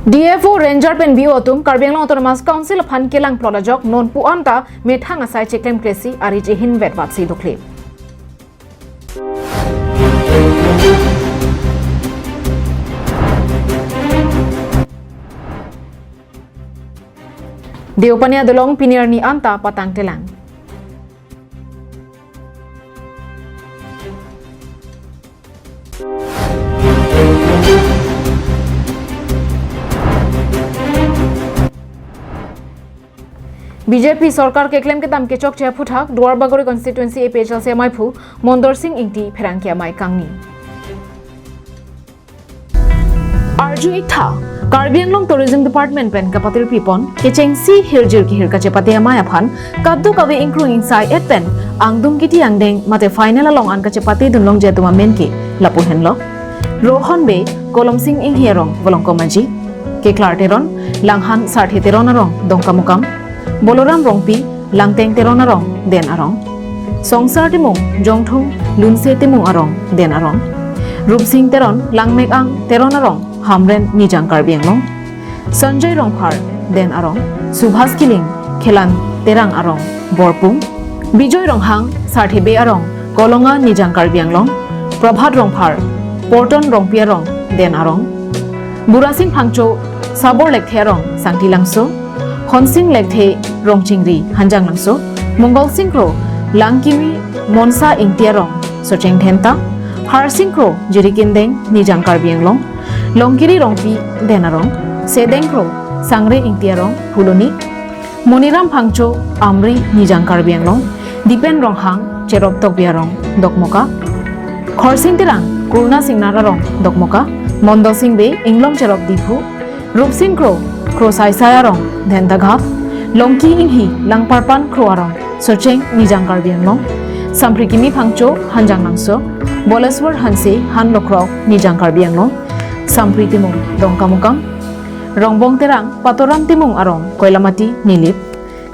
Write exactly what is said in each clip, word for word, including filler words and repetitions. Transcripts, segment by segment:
D F O, Ranger pen B O atum Karbi Anglong Autonomous Council aphan kelang plot ajok non pu-an ta methang asai cheklemkle si ari chihin vet vat si dokle. Deopania dolong pini arni anta patang telang. B J P sorkar keklem kedam kechokche aphuthak Duar Bagori constituency A P H L C amaiphu Mondor Sing Ingti pherangke amei kangni. Arju-ik tha, Karbi Anglong Tourism Department pen kapatir pipon kechengsi hirjir kehir kachepate amei aphan kadokave ingkrung ingsai et pen angdung kiti angdeng mate final along an kachepate dunlongji atum amen ke lapu henlo: Rohon Bey, Kolom Sing Inghi arong Volongkom Aji, Keklar Teron, Langhan Sarthe Teron arong Dongkamukam, Boloram Rongpi, Langteng Teron arong Den Arong, Songsar Timung, Jongthung Lunse Timung arong Den Arong, Rupsing Teron, Langmek Ang Teron arong Hamren Nijang Karbi Anglong, Sanjay Rongphar Den Arong, Subhas Killing, Khelan Terang arong Borpung, Bijoy Ronghang, Sarthe Bey arong Kolonga Nijang Karbi Anglong, Prabhat Rongphar, Porton Rongpi arong Den Arong, Burasing Phangcho, Sabor Lekthe arong Sangti Langso, Honsing Lekthe, Rongchingri Hanjang Langso, Mongol Sing Kro, Langkimi Monsa Ingti arong Socheng Dhenta, Harsing Kro, Jirikindeng Nijang Karbi Anglong, Longkiri Rongpi Den Arong, Sedeng Kro, Sangre Ingti arong Phuloni, Moniram Phangcho, Amri Nijang Karbi Anglong, Dipen Ronghang, Cherop Tokbi arong Dokmoka, Khorsing Terang, Kurna Singnar arong Dokmoka, Mondol Sing Bey, Inglong Cherop Diphu, Rupsing Kro, Kro Saisai arong Dhentaghat, Longki Inghi, Langparpan Kro arong Socheng Nijang Karbi Anglong, Samprikimi Phangcho, Hanjang Langso, Boleswar Hanse, Han Lokrok Nijang Karbi Anglong, Sampri Timung Dongkamukam, Rongbong Terang, Patoram Timung arong Koilamati Nilip,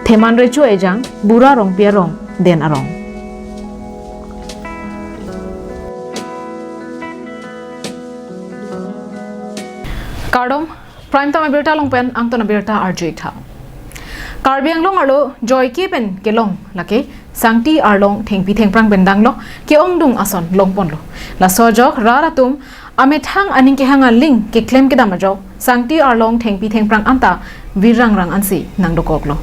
Theman Recho Ejang, Bura Rongpi arong Den Arong. Kardom, Prime Time abirta along pen angton abirta arju-ik tha. Karbi Anglong arlo joike pen kelong lake Sangti Arlong Thengpi Thengphrang pen danglo ke-ongdung ason longponlo. Laso ajok rat atum amethang aning kehang aling keklem kedam ajok Sangti Arlong Thengpi Thengphrang anta virrangrang ansi nangdokoklo.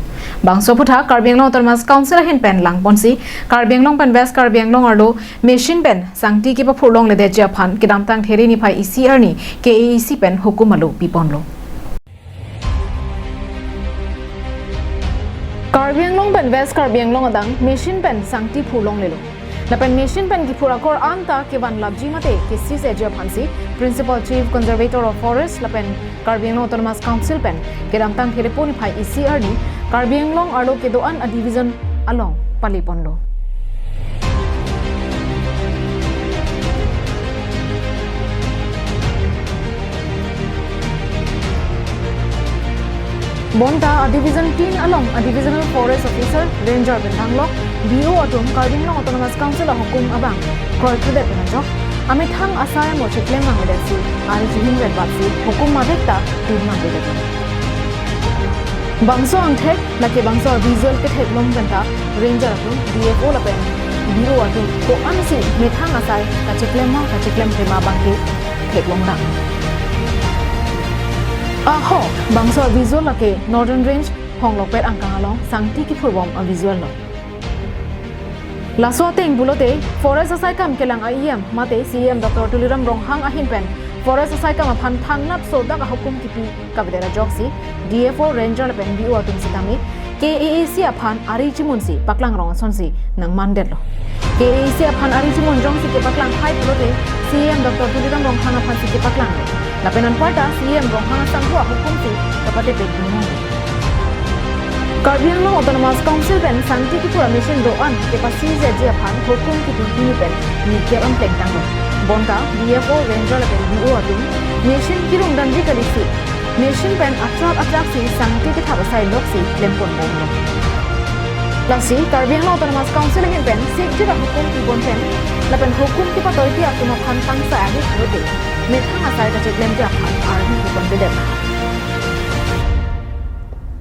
Bangso aphuthak Karbi Anglong Autonomous Council ahin pen langponsi Karbi Anglong pen West Karbi Anglong arlo machine pen sangti kepaphurlongledetji aphan kedamtang There niphai isi arni K A A C pen hukum alo piponlo. Karbi Anglong pen West Karbi Anglong adang machine pen sangti phurlonglelo. Lapen machine pen kiphur akor anta kevan lapji mate kesiseji aphansi Principal Chief Conservator of Forest lapen Karbi Anglong Autonomous Council pen kedamtang There niphai isi arni Karbi Anglong arlo kedo-an a-division along paleponlo. Bonta a-division tin along a-divisional forest officer, ranger pen danglok, B O atum Karbi Anglong Autonomous Council ahukum abang kroikredet pen ajok amethang asai amo cheklem nangledetsi ari chihin vet vatsi hukum mavek ta dun nangledetlo. Bangso angthek lake bangso visual ketheklong penta ranger atum, D F O lapen B O atum ko-ansi methang asai kacheklem ma kacheklemkle ma abangke theklongdam. Aho, bangso visual lake Northern Range Phonglokpet angkang along sangti kiphurbom a-visual lo. Laso ateng pulote forest asai kam kelang a-EM mate CEM Doctor Tuliram Ronghang ahin pen forest asai kam aphan thangnat sodak ahukum kipi kavedet ajoksi D F O, ranger lapen B O atum sitame K A A C aphan ari chimunsi paklang rong asonsi nangmandetlo. K A A C aphan ari chimun jongsi kepaklang hai pulote CEM Doctor Tuliram Ronghang aphansi kepaklanglo. Lapen anparta CEM Ronghang asangho ahukumsi kapatepek dunlo. Karbi Anglong Autonomous Council pen sangti kiphur a-machine do-an kepasiseji aphan hukum kipi pini pen nirkep an plengtanglo. Bonta D F O, ranger lapen B O atum machine kirung damji kalisi machine pen atrak atraksi sangti kethap asai loksi klemponbomlo. Lasi Karbi Anglong Autonomous Council ahin pen sikjir ahukum pibom pen lapen hukum kepatoipi atum aphan pangsai ahi pulote methang asai kacheklemji aphan arni kipon bedet.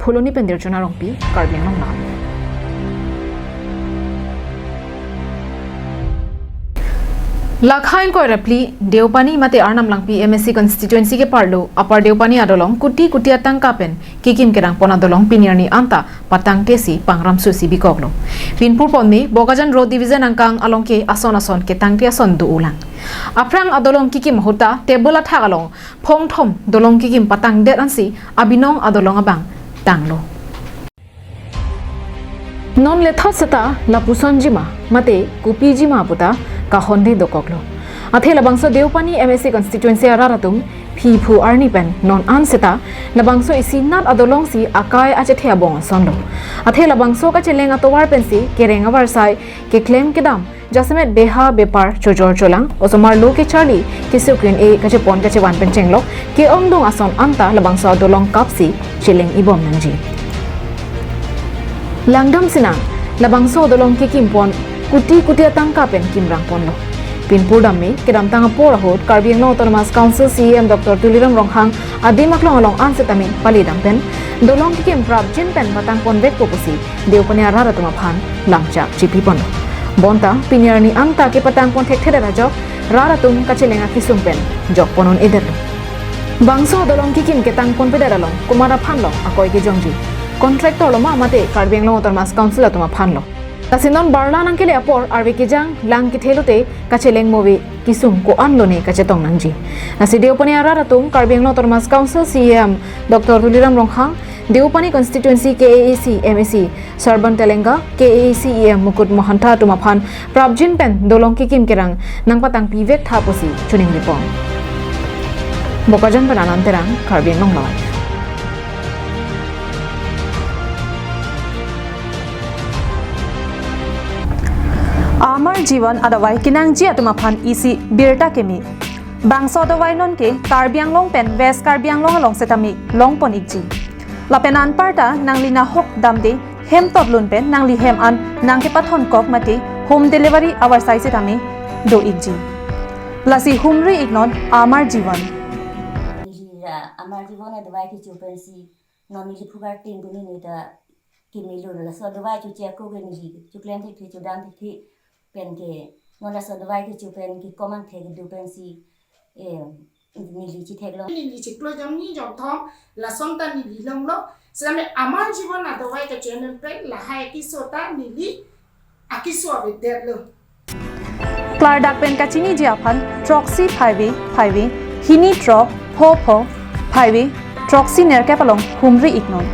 Phuloni pen Dirjona Rongpi, Karbi Anglong Live. Lakha ingkoi ra phli, Deopani mate Arnam Langpi M A C constituency keparlo Upper Deopani adolong kuti kuti atangka pen kekim kerang pon adolong pini arni anta patangte si pangram susi bikoklo. Pinpur ponme Bokajan Road Division angkang along ke ason ason ketangte ason do-ulang. Aphrang adolong kekim ahut ta table athak along phongthom dolong kekim patangdet ansi abinong adolong abang tanglo. Non lethot seta lapuson jima mate kopi jima puta kahonde dokoklo. Athe labangso Deopani M A C constituency arat atum phiphu arni pen non an seta labangso isinat adolong si akai achethe abong asonlo. Athe labangso kacheleng atovar pensi kereng avarsai keklem kedam jasemet beha bepar chojor cholang, osomar lo kecharli, kesukrin e kachepon kachevan pen chenglok ke-ongdung ason anta labangso adolong kapsi cheleng ibom nangji. Langdam sinang, labangso adolong kekim pon kuti kuti atangka pen kimrang ponlo. Pinpur damme kedamtang apor ahut Karbi Anglong Autonomous Council C E M Doctor Tuliram Ronghang adim aklong along an sitame pali dam pen dolong kekim prapjin pen patang ponvekpo pusi Deopani arat atum aphan lamchak chipi ponlo. Bonta pini arni anta kepatang pon thekthedet ajok rat atum kacheleng akesung pen jok pon un-edetlo. Bangso adolong kekim ketang ponpedet along komat aphan long akoi kejongji? Contractor lo ma mate Karbi Anglong Autonomous Council atum aphan lo? Lasi non barla nangkele apor arve kejang lang kethe lote kacheleng move kesung ko-an lone kachetong nangji. Lasi Deopani arat atum Karbi Anglong Autonomous Council C E M Doctor Tuliram Ronghang, Deopani Constituency K A A C M A C Sarban Telenga, K A A C E M Mukut Mahanta atum aphan prapjin pen dolong kekim kerang nangpatangpi vektha pusi choningri pon. Bokajan pen Anand Terang, Karbi Anglong Live. Amar Jivan adavai kenangji atum aphan isi birta keme. Bangso adavai nonke Karbi Anglong pen West Karbi Anglong along setame long pon ikji. Lapen anparta nangli nahok damde hem totlun pen nangli hem an nangkepathon kok mate home delivery avarsai setame do ikji. Lasi humri iknon Amar Jivan. Neli ra Amar Jivan adavai kecho pensi non neli phugar tin puni nita kimilo, laso adavai choche ako ke neli choklem thekthe chodam thekthe penke non laso adavai kecho penke komang thek do pensi, eh, neli chethek lo. Neli chiklo jom ni jom thom lason ta neli longlo. Same Amar Jivan adavai kecho pen lahai keso ta neli akeso avedetlo. Klardak pen kachiniji aphan throksi phaive phaive, hini throk pho pho phaive throksi nerkep along humri iknon.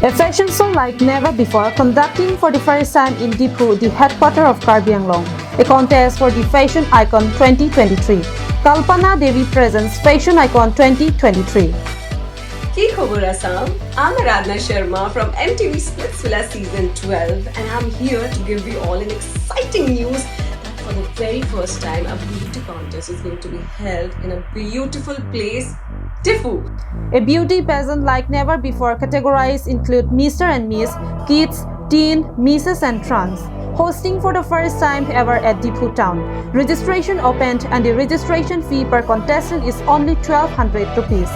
A fashion show like never before, conducting for the first time in Diphu, the headquarter of Karbi Anglong. A contest for the fashion icon twenty twenty-three. Kalpana Devi presents Fashion Icon twenty twenty-three. Ki khobor Assam? I'm Aradhna Sharma from M T V Splitsvilla season twelve, and I'm here to give you all an exciting news that for the very first time, a beauty contest is going to be held in a beautiful place, Diphu. A beauty pageant like never before, categories include Mister and Miss, Kids, Teen, Misses and Trans. Hosting for the first time ever at Diphu town. Registration opened and the registration fee per contestant is only twelve hundred rupees.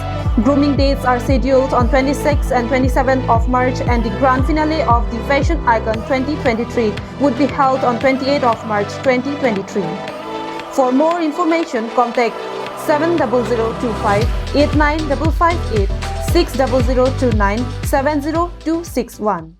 Grooming dates are scheduled on twenty-sixth and twenty-seventh of March, and the grand finale of the Fashion Icon twenty twenty-three would be held on twenty-eighth of March twenty twenty-three. For more information, contact seven double zero two five eight nine double five eight, six double zero two nine seven zero two six one.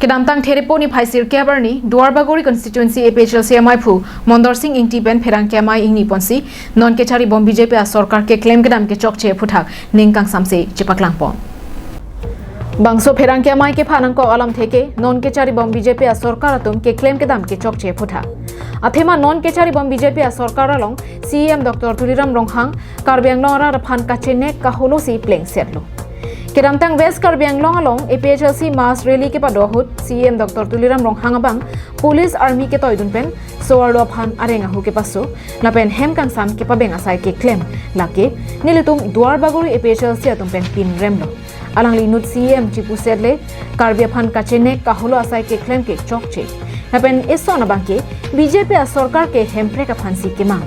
Kedamtang Therepo niphai sirkep arni Duarbagori constituency A P H L C amaiphu Mondor Sing Ingti pen pherangke amei ingni ponsi non kechari bom B J P asorkar keklem kedam kechokche aphuthak ning kangsamse chepaklang pon. Bangso pherangke amei kephan nangkok alamthe ke non kechari bom B J P asorkar atum keklem kedam kechokche aphuthak. Athema non kechari bom B J P asorkar along C E M Doctor Tuliram Ronghang Karbi Anglong arat aphan kachenek kaholo si plengsetlo. Kedamtang West Karbi Anglong along A P H L C mass rally kepado ahut C E M Doctor Tuliram Ronghang abang police army ketoidun pen so-arlo aphan areng ahu kepaso lapen hem kangsam kepabeng asai keklem, lake nelitum Duarbagori A P H L C atum pen pinremlo. Alangli inut C E M chipusetle Karbi aphan kachenek kaholo asai keklem kechokche. Lapen eson abangke B J P asorkar ke hemprek aphansi kemang.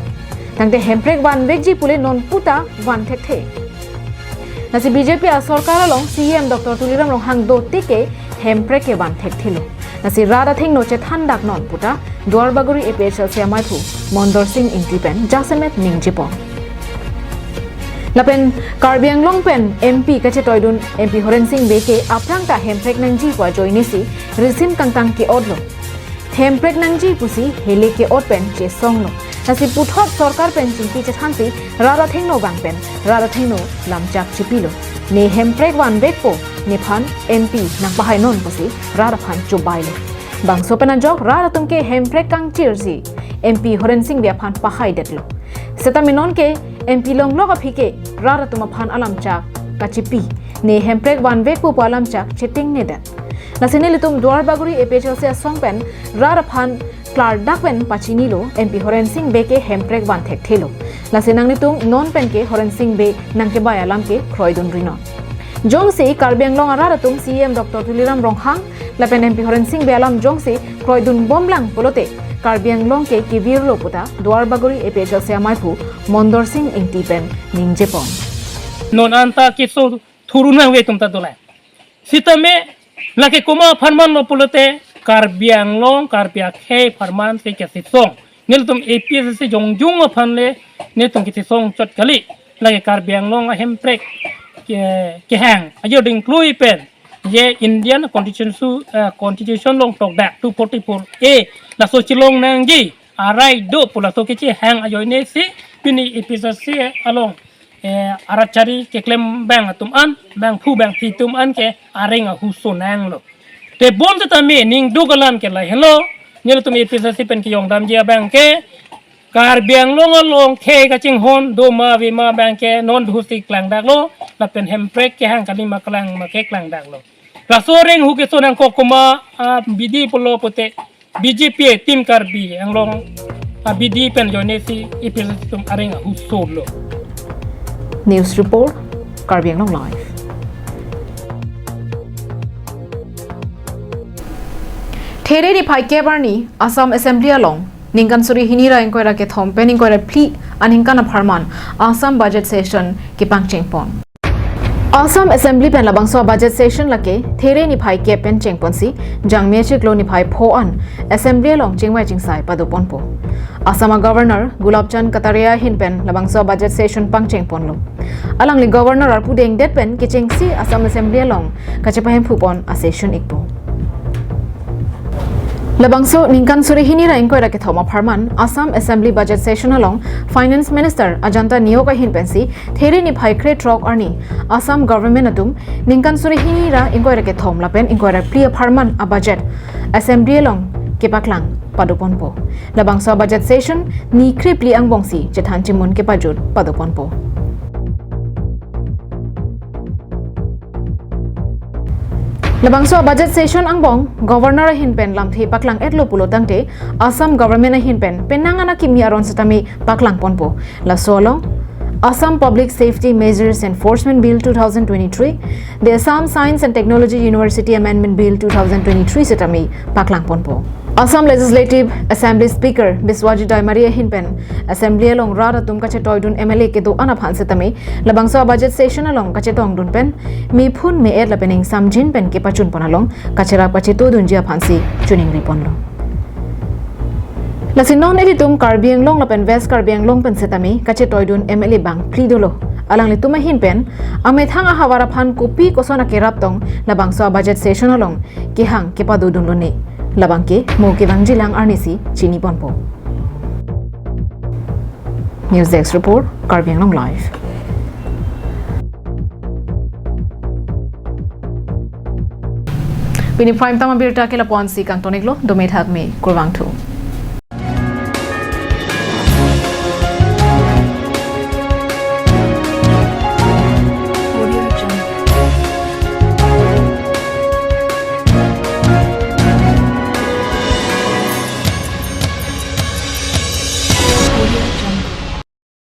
Tangte hemprek vanvekji pule non puta van thekthe. Lasi B J P asorkar along C E M Doctor Tuliram Ronghang do tik ke hemprek kevan thekthelo. Lasi rat athengno chethan dak non puta Duarbagori A P H L C amaiphu Mondor Sing Ingti pen jasemet ningjepon. Lapen Karbi Anglong pen M P kachetoidun M P Horen Sing Bey ke aphrang ta hemprek nangji pu ajoinesi risim kangtang ke-otlo. Hemprek nangji pusi hele ke-ot pen chesonglo. Lasi puthot sorkar pen chingki chethansi rat athengno bang pen rat athengno lamchak chipilo. Ne hemprek vanvekpo, nephan M P nangpahai non pusi rat aphan chubailo. Bangso pen ajok rat atum ke hemprek kangchirsi M P Horen Sing Bey aphan pahaidetlo. Seta minon ke M P longlok aphi ke rat atum aphan alamchak kachipi. Ne hemprek vanvekpo pu alamchak chetingnedet. Lasi nelitum Duarbagori A P H L C asong pen rat aphan klardak pen pachinilo M P Horen Sing Bey ke hemprek van thekthelo. Lasi nanglitum non pen ke Horen Sing Bey nangkebai alam ke kroidunri non. Jongsi Karbi Anglong arat atum C E M Doctor Tuliram Ronghang lapen M P Horen Sing Bey alam jongsi kroidun bomlang pulote Karbi Anglong ke kevirlo puta Duarbagori A P H L C amaiphu Mondor Sing Ingti pen ningjepon. Non anta keso thurunang ve tum ta dolang. Sitame lake komat aphan manlo pulote Karbi Anglong, Karbi akhei apharman si kesisong. Nelitum A P H L C jongjung aphan le nelitum kesisong chot kali. Lake Karbi Anglong ahemprek ke, kehang ajo dingklui pen je Indian Constitution su, eh, Constitution along tokdak two forty-four A laso chelong nangji arai do pu laso kechehang ajoinesi pini A P H L C along, eh, arat chari keklem bang atum an, bangphu bangphi atum an ke areng ahuso nanglo. Te bonseta me ning duk alam ke lahelo, nelitum A P H L C pen kejong damji abang ke Karbi Anglong along khei kachinghon doma avema abang ke non duhusi klangdaklo, lapen hemprek kehang kalima klang ma ke klangdaklo. Laso areng ahu keso nangkok komat, ah, bidi pulo pute B J P team Karbi Anglong, ah, bidi pen ajoinesi A P H L C atum areng ahusolo. News report, Karbi Anglong Live. There niphai kep arni Assam Assembly along ningkan suri hini ra ingkoi ra kethom pen ingkoi ra phli aningkan apharman Assam budget session kepangchengpon. Assam Assembly pen labangso budget session lake there niphai kep pen chengponsi jangmi achiklo niphai pho an Assembly along chingvai chingsai padoponpo. Assam Governor Gulab Chand Kataria ahin pen labangso budget session pangchengponlo. Alangli Governor arpu dengdet pen kechengsi Assam Assembly along kachepahemphupon a session ikpo. Labangso ningkan suri hini ra ingkoi ra kethom apharman Assam Assembly budget session along Finance Minister Ajanta Neok ahin pensi there niphai krethrok arni Assam Government atum ningkan suri hini ra ingkoi ra kethom lapen ingkoi ra phli apharman a budget Assembly along kepaklang padoponpo. Labangso budget session ni krephli angbongsi chethan chimun kepajut padoponpo. Labangso budget session angbong Governor ahin pen lamthe paklang-etlo pulo tangte Assam Government ahin pen penang an akimi aron setame paklangponpo. Laso along Assam Public Safety Measures Enforcement Bill two thousand twenty-three, the Assam Science and Technology University Amendment Bill two thousand twenty-three setame paklangponpo. Assam Legislative Assembly Speaker Biswajit Daimari ahin pen Assembly along rat atum kachetoidun M L A kedo-an aphan setame labangso budget session along kachetongdun pen mephun me-et lapen ingsamjin pen kepachunpon along kacherap kachetodunji aphansi choningriponlo. Lasi non ilitum Karbi Anglong lapen West Karbi Anglong pen setame kachetoidun M L A bang phli dolo. Alanglitum ahin pen amethang ahavar aphan kopi koson akerap tong labangso budget session along kehang kepadodunlone. Labang ke mo kevangjilang arnisi chiniponpo. News Desk Report, Karbi Anglong Live. Pini prime time abirta ke lapu-ansi kangton-iklo, dome thakme, kurvangthu.